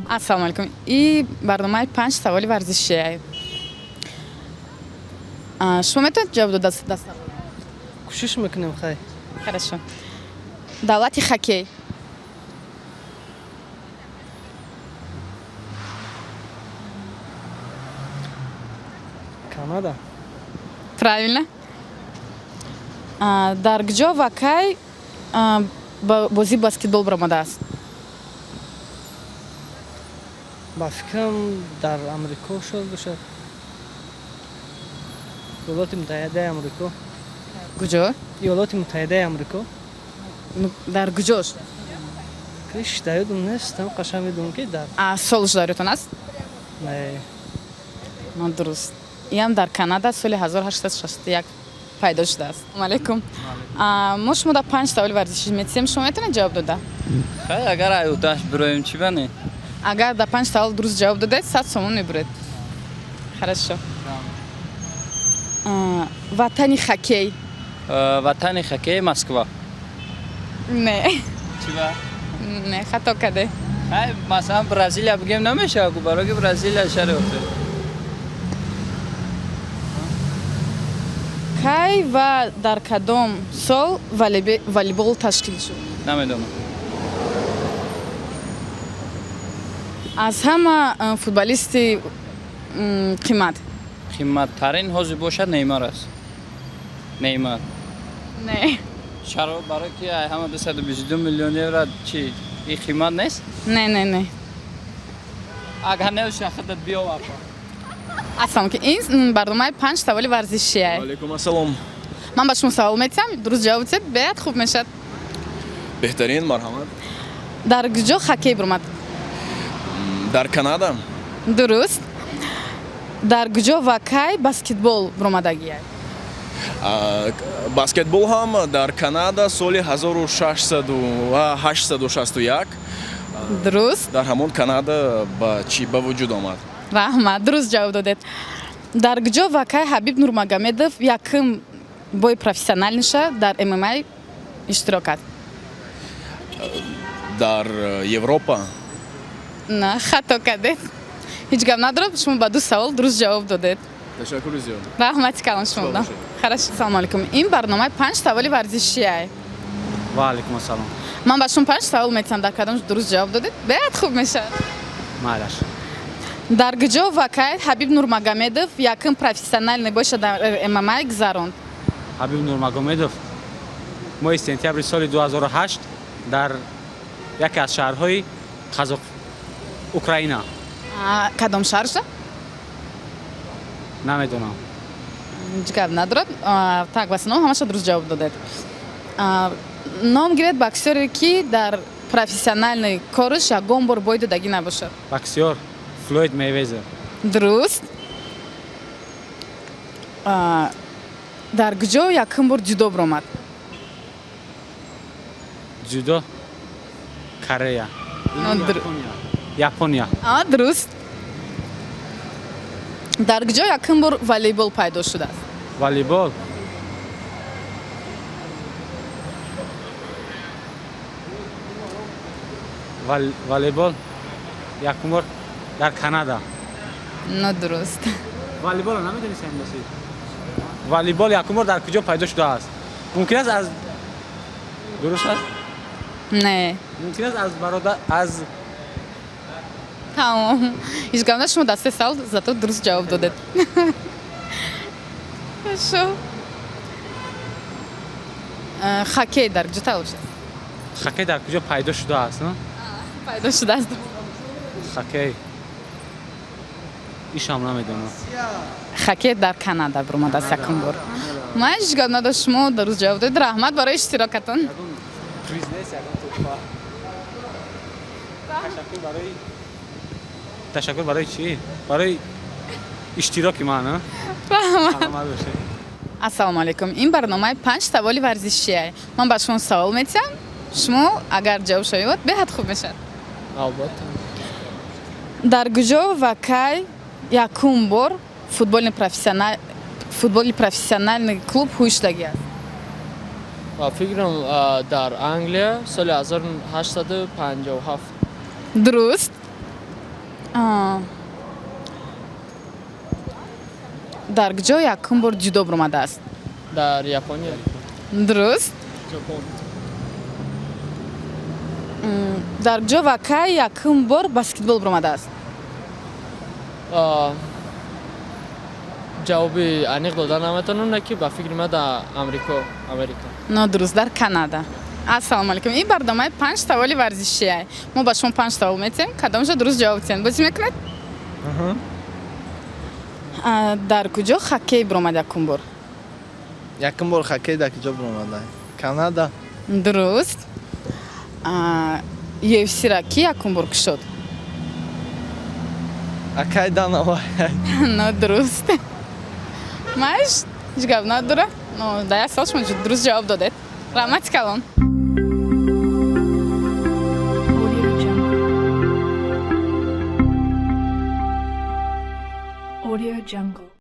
Ассалому алайкум. И барномаи панҷ саволи варзишия. Шумо метавонед ҷавоб дода да савол? Кӯшиш мекунем, хай. Хорошо. Давлати хоккей? Канада. Правильно. Дар куҷо ва кай бозии баскетбол баромадааст? Ба фикрам, дар Амрико шуд бошад, Иёлоти Муттаҳидаи Амрико. Куҷо? Иёлоти Муттаҳидаи Амрико. Ну, дар куҷо? Иш дар ёдам нест, там қашан медонам, ки дар Сол дар аст? Не. Дуруст, иам дар Канада соли 1861 пайдо шудааст. Алайкум. Мо шумо дар панҷ саволи варзишӣ метисем, шумо метавонед ҷавоб дода? Хай, агар аюташ бироем, чӣ бане? Агар дар панҷ савол дуруст ҷавоб додед, 100 сомон мебуред. Хорошо. Ватани хоккей? Ватани хоккей Москва. Не. Чӣ ба? Не, хато каде. Хай, масалан, Бразилия бигем, намешава ку, барои Бразилия шаҳри охир. Кай ва дар кадом сол волейбол ташкил шуд? Намедонам. Аз ҳама футболисти қимат? Қиматтарин ҳозир бошад, Неймар аст, Неймар. Не. Чаро? Барои ки ҳама 222 миллион евро чи и қимат нест? Не, не, не. Агар неоша, худат биёвар. Ассалом, ки ин барномаи панҷ саволи варзишия. Алейкум ассалом. Ман ба шумо савол метиҳам, дуруст ҷавоб диҳед, беҳад хуб мешавад. Беҳтарин, марҳамат. Дар куҷо хоккей баромад? Дар Канада. Дуруст. Дар куҷо ва кай баскетбол баромадагия? Баскетбол ҳам дар Канада, соли 1661. Дуруст. Дар ҳамон Канада ба чӣ ба вуҷуд омад. Раҳмат, дуруст ҷавоб додед. Дар куҷо ва кай Ҳабиб Нурмагомедов якум бои профессиональный ша дар ММА иштирок кард? Дар Европа. На, хато кардед. Ҳеҷ гап надорад, шумо ба ду савол дуруст ҷавоб додед. Ташаккури зиёд. Раҳмати калон шумо. Бошед. Хорошо. Салому алейкум. Ин барномаи панҷ саволи варзишия. Ва алейкум ассалом. Ман ба шумо панҷ савол метиҳам, дар кадом дуруст ҷавоб додед, беҳад хуб мешавад. Майлаш. Дар куҷо ва кай Ҳабиб Нурмагомедов якум профессиональный бой ша дар ММА гузаронд? Ҳабиб Нурмагомедов моҳи сентябри соли 2008 дар яке аз шаҳрҳои Қазоқ, Украина. Кадом шаҳрша? Намедонам. Ҳеҷ гап надорад. Так, васином ҳамаша дуруст ҷавоб додед. Ном гиред боксёре, ки дар профессиональный кораш ягон бор бой додагӣ набошад. Боксёр Флойд Мейвезер. Дуруст. Дар куҷо якум бор ҷудо баромад? Ҷудо Корея. Япония. Дуруст. Дар куҷо якум бор волейбол пайдо шудааст? Волейбол волейбол якум бор дар Канада. Нодуруст. Волейболро намедонистам. Насиб, волейбол якум бор дар куҷо пайдо шудааст? Мумкин аст аз, дуруст аст? Не. Мумкин аст аз бародар аз Тамом, ҳеҷ гап на, шумо дар се савол зато дуруст ҷавоб додед. Хорошо. Хоккей дар куҷо таваллуд шудааст? Хоккей дар куҷо пайдо шудааст, на? Пайдо шудааст. Хоккей ишам намедонам. Хоккей дар Канада баромадааст якум бор. Ман ҳеҷ гап надошт, шумо дуруст ҷавоб додед. Раҳмат барои иштирокатон. Приз нест, ягон туҳфа? Ташаккур барои, ташаккур барои чӣ? Барои иштироки ман, а? Раҳмат. Саломат бошед. Ассалому алайкум. Ин барномаи панҷ саволи варзишия. Ман ба шумо савол метиҳам, шумо агар ҷавоб шавед, беҳад хуб мешавад. Албатта. Дар куҷо ва кай якум бор футболи профессиональный клуб ҳуй шудагӣ аст? Ба фикрам, дар Англия, соли 1857. Дуруст. Дар куҷо якум бор ҷудо баромадааст? Дар Япония. Дуруст. Ҷопон. Дар куҷо ва кай якум бор баскетбол баромадааст? Ҷавоби аниқ дода наметавонам, не ки ба фикри ман дар Амрико, Америка. Нодуруст, дар Канада. Ассалому алайкум, ин барномаи панҷ саволи варзишия. Мо ба шумо панҷ савол метиҳем, кадомша дуруст ҷавоб диҳем, бозӣ мекунед? Дар куҷо хоккей баромад якум бор? Якум бор хоккей дар куҷо баромада? Канада. Дуруст. UFC-ра ки якум бор кушод? Акай Дана Вайт. Нодуруст. Маш, ҳеҷ гап надора. Но дар як савол шумо дуруст ҷавоб додед. Раҳмати калон. Audio Jungle. Audio Jungle.